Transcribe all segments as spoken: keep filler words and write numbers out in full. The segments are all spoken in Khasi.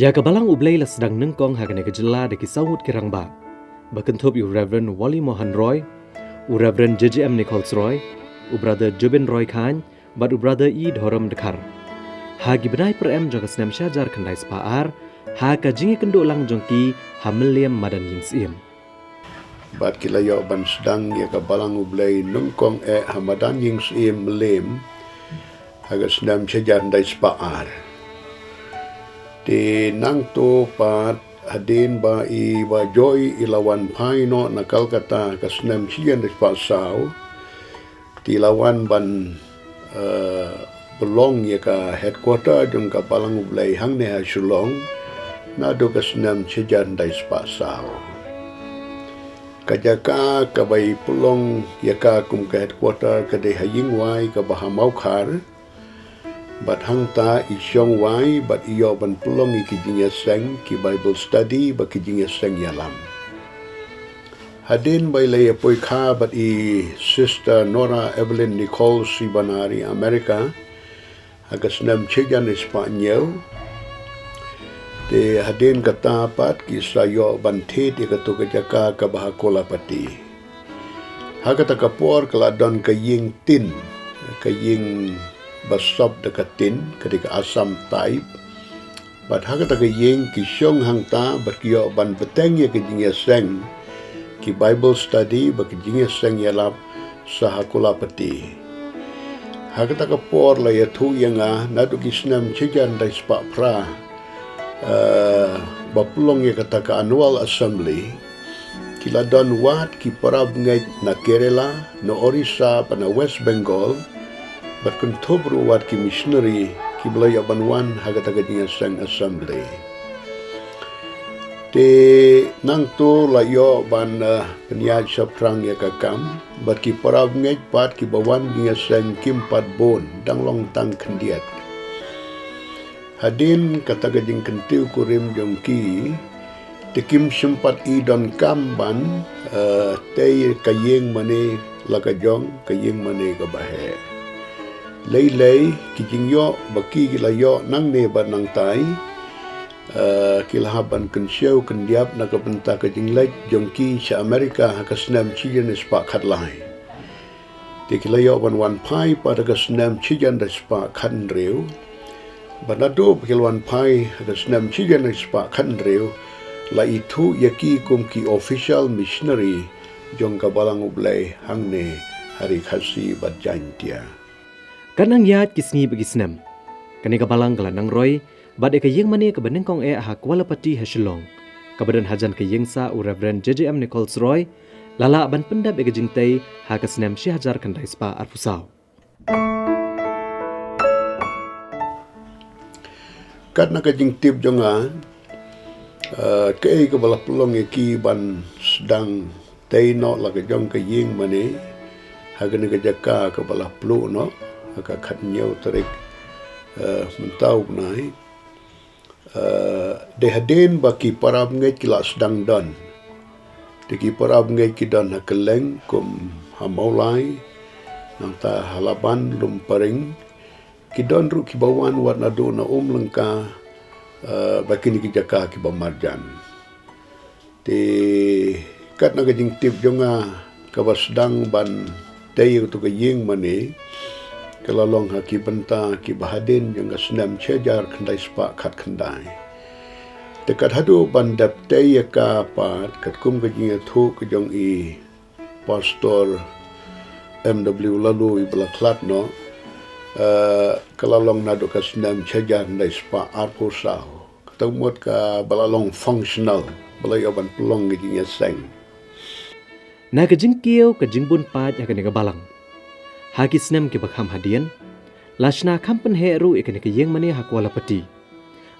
Ïa ka Balang U Blei la sdang nyngkong ha kane ka jylla da ki saw ngut ki rangbah, ba kynthup ïa u Reverend Wally Mohan Roy, u Reverend J J M Nichols Roy, u Brother Jubin Roy Khan, bad u Brother E Dhorom Dkhar. Ha ki bnai pyrem jong ka snem shi hajar khyndai spah ar, ha ka jingïakynduh lang jong ki ha Mylliem madan Ïing Syiem. Bad ki la ïoh ban sdang ïa ka Balang U Blei nyngkong eh ha madan Ïing Syiem Mylliem ha ka snem shi hajar khyndai spah ar. Te nangta pat hadien ba i Bah Joy i la wan phai noh na Calcutta ha ka snem shi hajar khyndai spah saw, te i la wan ban, eh, pynlong ïa ka headquarter jong ka Balang U Blei hangne ha Shillong naduh ka snem shi hajar khyndai spah saw. Ka jaka kaba i pynlong ïa ka kum ka headquarter ka dei ha Ïingwai kaba ha Mawkhar. Bad hangta i shong wai bad i ïoh ban pynlong ïa ki jingïaseng, ki Bible study bad ki jingïaseng ïalam. Hadien ba i la ïapoi kha bad i Sister Nora Evelyn Nichols, i ba na ri America, ha ka snem shi hajar khyndai spah hynñiew. Te hadien kata pat ki sa ïoh ban thied ïa kato ka jaka kaba ha Kolapati. Ha kata ka por ka la don ka ïing tin, ka ïing ba sop da ka tin, ka dei ka Assam type. Bad ha kata ka ïing ki shong hangta bad ki ïoh ban bteng ïa ka jingïaseng, ki Bible study bad ka jingïaseng ïalap sha ha Kolapati. Ha kata ka por la ïathuh ïa nga naduh ki snem shi hajar khyndai spah phra, eh, ba pynlong ïa kata ka annual assembly, ki la don wat ki parabangeit na Kerala, na Orissa bad na West Bengal, bad kynthup ruh wat ki missionary kiba la ïoh ban wan ha kata ka jingïaseng assembly. Te nangta la ïoh ban, eh, pynïaid shaphrang ïa ka kam bad ki parabangeit pat kiba wan jingïaseng kim pat bun, dang long tang khyndiat. Hadien kata ka jingkyntiew kurim jong ki, te kim shym pat i donkam ban, eh, tei ka ïing mane la ka jong ka ïing mane kaba heh. Lei lei ki jingïoh ba ki la ïoh nangne bad nangtai, eh, ki la hap ban kynshew kyndiap na ka bynta ka jingleit jong ki sha America ha ka snem shi hajar khyndai spah khatlai. Te ki la ïoh ban wan phai pat ha ka snem shi hajar khyndai spah khathynriew. Bad naduh ba ki la wan phai ha ka snem shi hajar khyndai spah khathynriew, la ithuh ïa ki kum ki official missionary jong ka Balang U Blei hangne ha ri Khasi bad Jaintia. Katba nang ïaid ki sngi bad ki snem, kane ka balang ka la nang roi bad ïa ka ïing mane kaba nyngkong eh ha Kualapati ha Shillong, kaba don hajan ka ïingsah u Reverend J J M Nichols Roy, la lah ban pyndep ïa ka jingtei ha ka snem shi hajar khyndai spah arphew saw. Katba na ka jingtip jong nga, eh, kaei kaba la pynlong ïa ki ban sdang tei noh la ka jong ka ïing mane ha kane ka jaka kaba la pluh noh ha ka khathynñiew tarik, eh, mynta u bnai. Eh, dei hadien ba ki parabangeit ki la sdang don. Te ki parabangeit ki don ha kylleng kum ha Mawlai, nangta ha Laban, Lumparing, ki don ruh kiba wan wat naduh na Umlyngka, eh, bad kine ki jaka kiba marjan. Te katba na ka jingtip jong nga, kaba sdang ban tei ïa kato ka ïing mane ka la long ha ki bynta kiba hadien jong ka snem shi hajar khyndai spah khatkhyndai. Te kat haduh ban dep tei ïa ka pat, katkum ka jingïathuh ka jong i Pastor M W Laloo iba la khlad noh, eh, ka la long naduh ka snem shi hajar khyndai spah arphew saw. Kata ka mut kaba la long functional, ba la ïoh ban pynlong ka jingïaseng. Na ka jingkiew ka jingbun paid ha kane ka balang, ha ki snem kiba kham hadien, la shna kham pynheh ruh ïa kane ka ïing mane ha Kualapati.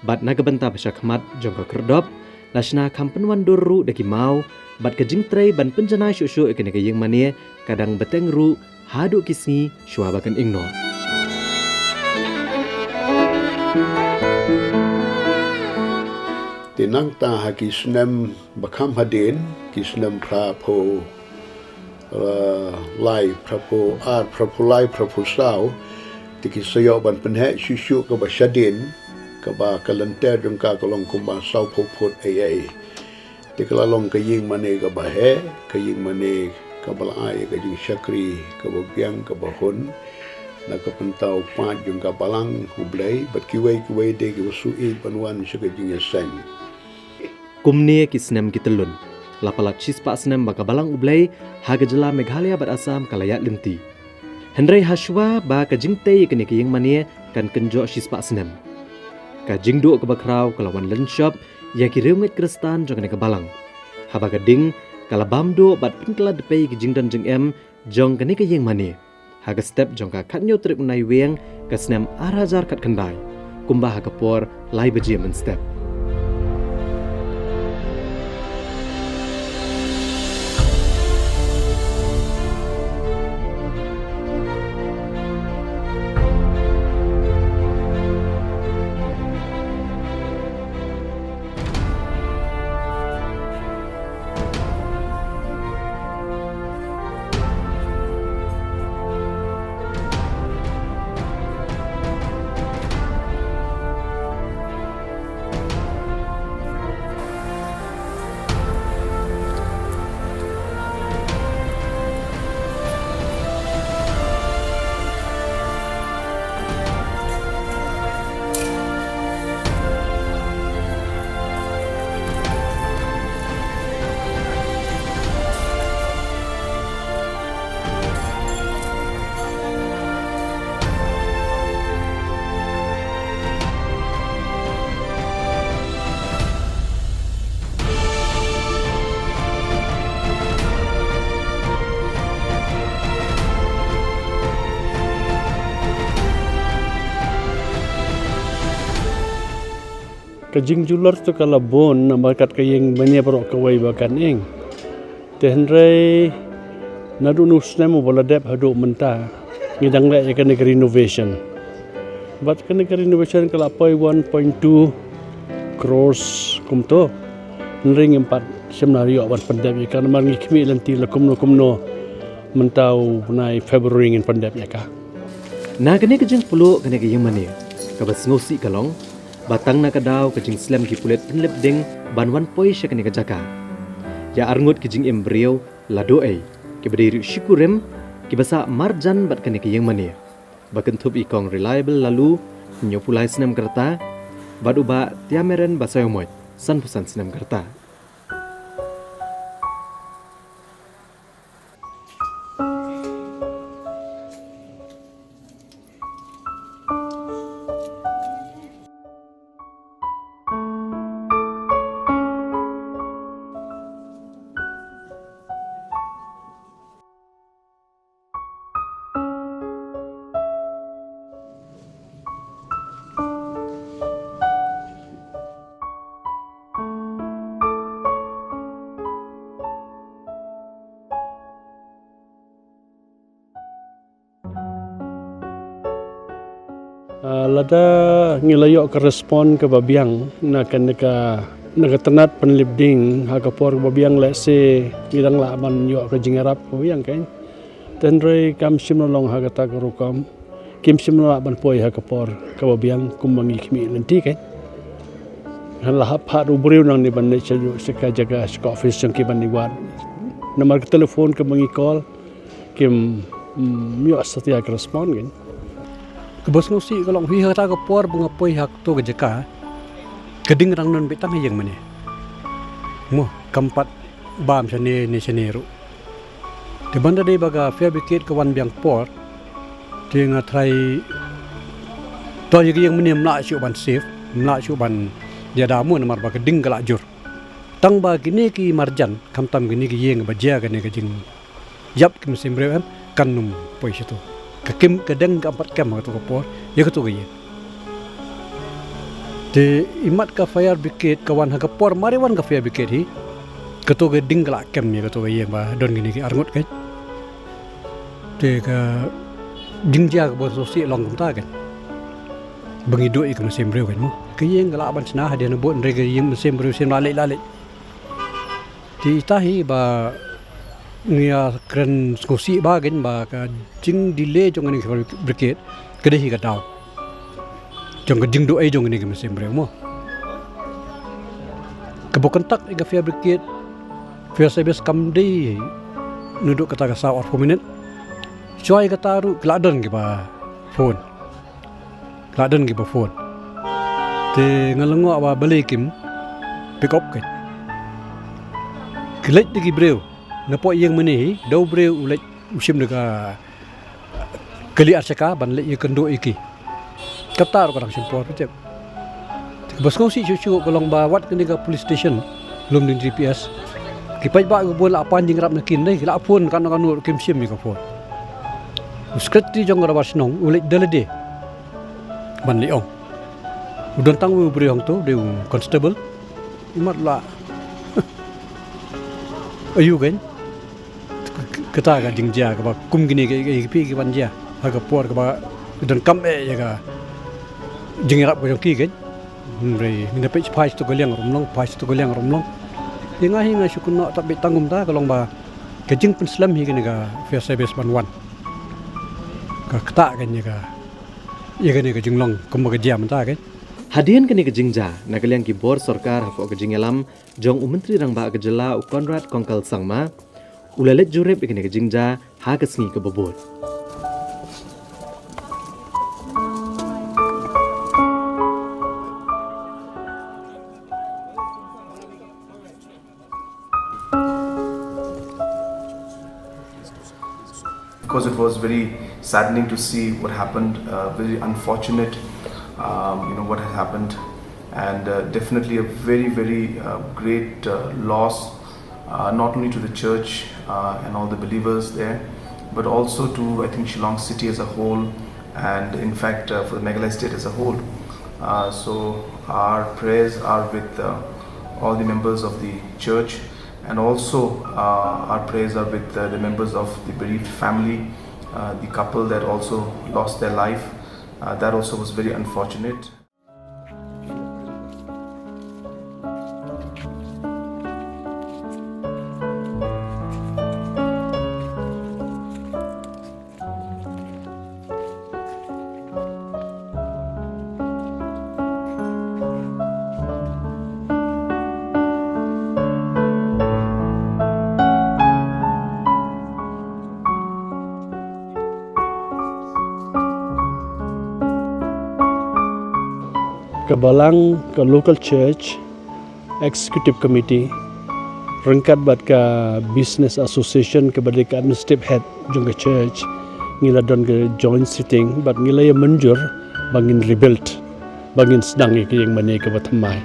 Bad na ka bynta ba shakhmat jong ka khyrdop, la shna kham pynwandur ruh da ki maw, bad ka jingtrei ban pynjanai shuh shuh ïa kane ka ïing mane ka dang bteng ruh haduh ki sngi shuwa ba kan ing noh. Te nangta ha ki snem ba kham hadien, ki snem phraphew, eh, lai, phraphew ar, phraphew lai, phraphew saw, te ki sa ïoh ban pynheh shuh shuh kaba shadien, Kaba ka lynter jong ka ka long kumba sawphew phut ei ei. Te ka la long ka ïing mane kaba heh, ka ïing mane kaba la ai ka jingshakri kaba biang kaba hun na ka bynta u paid jong ka Balang U Blei bad kiwei kiwei de kiba shu ïeit ban wan sha ka jingïaseng. Kumne ki snem ki tyllun, la palat shispah snem ba ka Balang U Blei ha ka jylla Meghalaya bad Assam ka la ïaid lynti. Hynrei hashwa ba ka jingtei ïa kane ka ïing mane kan kynjoh shispah snem, ka jingduh kaba khraw ka la wan lynshop ïa ki riewngeit Khristan jong kane ka balang. Haba ka ding ka la bam duh bad pynkylla dpei ki jingdon jingem jong kane ka ïing mane ha ka step jong ka khathynñiew tarik u Naiwieng ka snem ar hajar khatkhyndai, kumba ha ka por lai baje mynstep. Ka jingjulor tu ka la bun namar kat ka ïing mane baroh kawei ba kan ing. Te hynrei naduh u snem uba la dep haduh mynta ngi dang leh ïa kane ka renovation. Bad kane ka renovation ka la poi one point two crores kumto. Hynrei ngim pat shym la ïoh ban pyndep ïa ka namar ngi khmih lynti la kumno kumno mynta u bnai February ngin pyndep ïa ka. Na kane ka jingpluh kane ka ïing mane, kaba sngewsih ka long ba tang na ka daw ka jingslem ki pulit pynlip ding ban wan poi sha kane ka jaka, ïa arngut ki jingim briew la duh ei, kiba dei ruh shi kurim kiba sah marjan bad kane ka ïing mane, ba kynthup i Kong Reliable Laloo, hynñiewphew lai snem ka rta, bad u Bah Tiameren Basaiawmoit, sanphew san snem ka rta. Ah, lada ngi la ïoh ka respond kaba biang na kane ka, na ka tnat pynlip ding ha ka por kaba biang, lehse ngi dang lah ban ïoh ka jingïarap kaba biang kein. Te hynrei kam shym la long ha kata ka rukom. Kim shym la lah ban poi ha ka por kaba biang kumba ngi khmih lynti kein. Ngan la hap phah u briew nangne ban leit sha ka jaka, sha ka office jong ki ban ïa wad. Namar ka telephone kaba ngi call kim, mm, ïoh satia ka respond kein. Kaba sngewsih ka long hi ha kata ka por ba nga poi ha kato ka jaka, ka ding rang don beit tang ha ïing mane. Mo, kam pat bam shane ne shane ruh. Te ban da dei ba ka fire brigade ka wan biang por, te nga tharai to ïa ka ïing mane ym lah shuh ban safe, ym lah shuh ban ïada mo namar ba ka ding ka la jur. Tang ba kine ki marjan, khamtam kine ki ïing ba jia kane ka jing ïap ki mynsiem briew em, kan ym poi shato. Ka kem, ka ding kam pat kem ha kato ka por ïa kato ka ïing. Te imat ka fire brigade ka wan ha ka por mar ïa wan ka fire brigade hi, kato ka ding ka la kem ïa kato ka ïing ba don kine ki arngut kein. Te ka jingjia kaba sngewsih long kumta kein. Ba ngi duh ïa ki mynsiem briew kein mo. Ka ïing ka lah ban shna hadien bad hynrei ka ïing mynsiem briew shim la leit la leit. Te ita hi ba ngi ïa kren sngewsih ba kein ba ka jingdelay jong kane ka fire brigade ka dei hi ka daw. jong ka jingduh ei jong kine ki mynsiem briew mo. Kaba contact ïa ka fire brigade, fire service kam dei naduh kata ka saw arphew minit. Shuwa ïa kata ruh ki la don kiba phone. Ki la don kiba phone. Te nga la ngeit ba balei kim pick up kein. Ki leit da ki briew. Napoh ïing mane hi, da u briew u leit u shim da ka kali ar shaka ban leit ïakynduh ïa ki. Kata ruh ka dang shim por phi tip. Te kaba sngewsih shuh shuh ka long ba wat kane ka police station Lumding G P S, ki paidbah kiba bun la pan jingïarap na ki, dei ki la phone kano kano ruh kim shim ïa ka phone. U secretary jong ka Dorbar Shnong u leit da lade ban leit ong. U don tang uwei u briew hangto, dei u constable. Imat la aiu kein. Kata ka jingjia kaba kum kine ki, ki, ki, ki ban jia ha ka por kaba donkam eh ïa ka jingïarap ka jong ki kein. Hynrei ngin da peit phai sha tu ka liang rum long, phai sha tu ka liang rum long. Ïa nga hi nga shu kynnoh tat beit tang kumta ka long ba ka jingpynslem hi kane ka fire service ban wan. Ka ktah kein ïa ka, ïa kane ka jinglong kumba ka jia mynta kein. Hadien kane ka jingjia, na ka liang ki bor sorkar hapoh ka jingïalam jong u Myntri Rangbah ka jylla u Conrad Kongkal Sangma, u la leit jurip ïa kane ka jingjia ha ka sngi kaba bud. Of course, it was very saddening to see what happened, uh, very unfortunate, um, you know, what has happened, and, uh, definitely a very, very, uh, great, uh, loss, uh, not only to the church, uh, and all the believers there, but also to, I think, Shillong city as a whole, and in fact, uh, for the Meghalaya state as a whole. Uh, so our prayers are with, uh, all the members of the church, and also, uh, our prayers are with, uh, the members of the bereaved family, uh, the couple that also lost their life. Uh, that also was very unfortunate. Ka balang ka local church, executive committee, ryngkat bad ka business association kaba dei ka administrative head jong ka church, ngi la don ka joint sitting bad ngi la ïa mynjur ba ngin rebuild, ba ngin sdang ïa ka ïing mane kaba thymmai.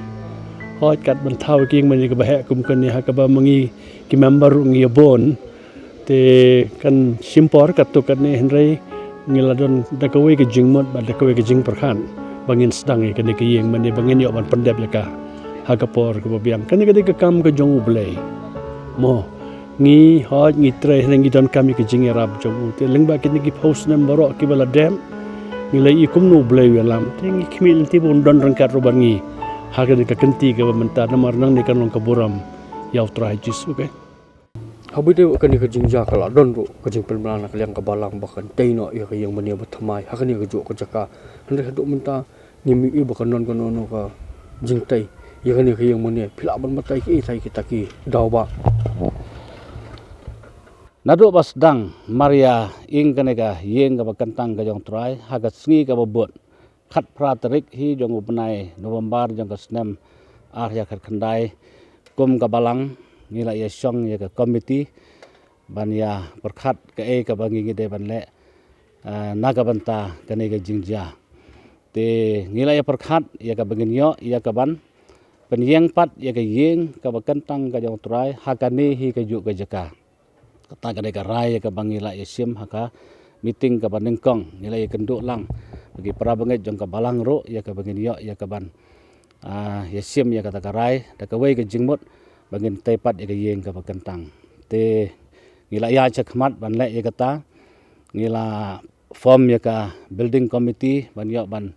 Hooid, kat ban thaw ïa ka ïing mane kaba heh kum kane ha kaba ma ngi ki member ruh ngi ïa bun, te kan shim por katto katne, hynrei ngi la don da kawei ka jingmut bad da kawei ka jingpyrkhat ba ngin sdang ïa kane ka ïing mane ba ngin ïoh ban pyndep ïa ka ha ka por kaba biang. Kane ka dei ka kam ka jong U Blei. Mo, ngi hooid ngi trei hynrei ngi donkam ïa ka jingïarap jong u. Te lyngba kine ki phew snem baroh kiba la dep, ngi la ïohi kumno U Blei u ïalam. Te ngi khmih lynti ba un don ryngkat ruh bad ngi ha kane ka kynti kaba mynta, namar nangne kan long ka burom ïa U Trai Jisu, okay? Haba ïadei bad kane ka jingjia ka la don ruh ka jingpynbna na ka liang ka balang ba kan tei noh ïa ka ïing mane ba thymmai ha kane kajuh ka jaka. Hynrei haduh mynta ngim ïohi ba kan don kano kano ka jingtei ïa kane ka ïing mane. Phi lah ban batai kiei kiei kita ki daw ba, naduh ba sdang mar ïa ing kane ka ïing kaba kyntang ka jong U Trai ha ka sngi kaba bud, khatphra tarik hi jong u bnai November jong ka snem ar hajar khatkhyndai, kum ka balang ngi la ïa shong ïa ka komiti ban ïa pyrkhat kaei kaba ngi ngi dei ban leh, eh, na ka bynta kane ka jingjia. Te ngi la ïa pyrkhat ïa kaba ngin ïoh ïa kaban pynïeng pat ïa ka ïing kaba kyntang ka jong U Trai ha kane hi kajuh ka jaka. Kata ka dei ka rai ïa kaba ngi la ïa shim ha ka meeting kaba nyngkong, ngi la ïa kynduh lang bad ki para bangeit jong ka balang ruh ïa kaba ngin ïoh ïa kaban, ah, ïa shim ïa kata ka rai da kawei ka jingmut ba ngin tei pat ïa ka ïing kaba kyntang. Te ngi la ïa shah khmat ban leh ïa kata, ngi la form ïa ka building committee ban ïoh ban,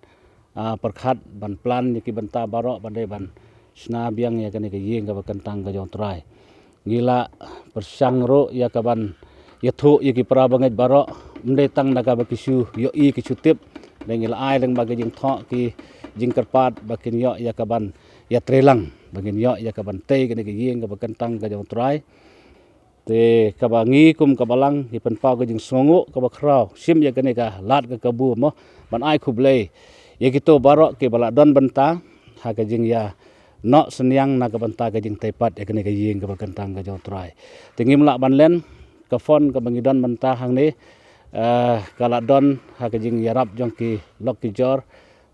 ah, pyrkhat ban plan ïa ki bynta baroh ban dei ban shna biang ïa kane ka ïing kaba kyntang ka jong U Trai. Ngi la pyrshang ruh ïa kaban ïathuh ïa ki para bangeit baroh, ym dei tang na kaba ki shu ïohi ki shu tip, hynrei ngi la ai lyngba ki jingthoh ki jingkyrpad ba kin ïoh ïa ka ban ïatreilang, ba kin ïoh ïa ka ban tei kane ka ïing kaba kyntang ka jong U Trai. Te kaba ngi kum ka balang ngi pynpaw ka jingsngewnguh kaba khraw shim ïa kane ka lad ka kabu mo, ban ai khublei ïa kito baroh kiba la don bynta ha ka jingïa noh synñiang na ka bynta ka jingtei pat ïa kane ka ïing kaba kyntang ka jong U Trai. Te ngim lah ban len, ka fund kaba ngi don bynta hangne, eh, ka la don ha ka jingïarap jong ki lok ki jor.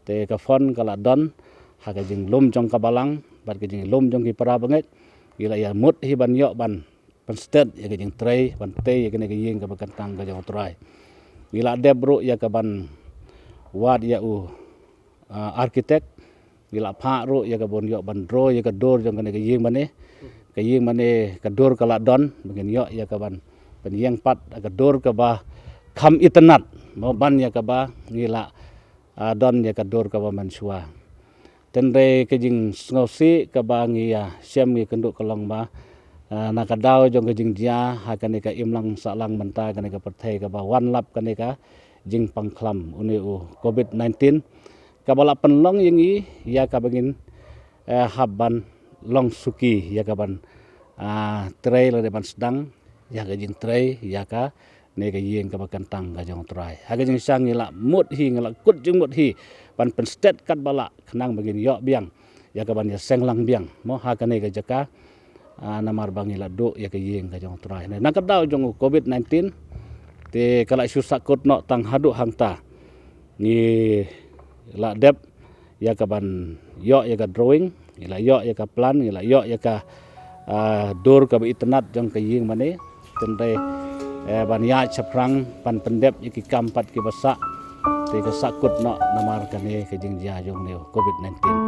Te ka fund ka la don ha ka jinglum jong ka balang bad ka jinglum jong ki para bangeit. Ngi la ïa mut hi ban ïoh ban pynstet ïa ka jingtrei ban tei ïa kane ka ïing kaba kyntang ka jong U Trai. Ngi la dep ruh ïa ka ban wad ïa u, ah, architect. Ngi la phah ruh ïa ka ban ïoh ban draw ïa ka dur jong kane ka ïing mane. Ka ïing mane ka dur ka la don, ba ngin ïoh ïa ka ban pynïeng pat ka dur kaba kham itynnad mo ban ïa kaba ngi la, ah, don ïa ka dur kaba mynshuwa. Tynrai ka jingsngewsih kaba ngi ïa shem ngi kynduh ka long ba, ah, na ka daw jong ka jingjia ha kane ka imlang sahlang mynta kane ka pyrthei kaba wan lap kane ka jingpang khlam une u covid nineteen, kaba la pynlong ïa ngi ïa kaba ngin, eh, hap ban long suki ïa ka ban, ah, trei lane ban sdang ïa ka jingtrei ïa kane ka ïing kaba kyntang ka jong U Trai. Ha ka jingshisha ngi la mut hi, ngi la kut jingmut hi ban pynstet katba lah khnang ba ngin ïoh biang ïa ka ban ïaseng lang biang mo ha kane ka jaka, ah, namar ba ngi la duh ïa ka ïing ka jong U Trai. Na ka daw jong u covid nineteen te ka la shu sahkut noh tang haduh hangta. Ngi la dep ïa ka ban ïoh ïa ka drawing, ngi la ïoh ïa ka plan, ngi la ïoh ïa ka, ah, dur kaba itynnad jong ka ïing mane. Tynrai, eh, ban ïaid shaphrang ban pyndep ïa ki kam pat kiba sah, te ka sahkut noh namar kane ka jingjia jong une u covid nineteen.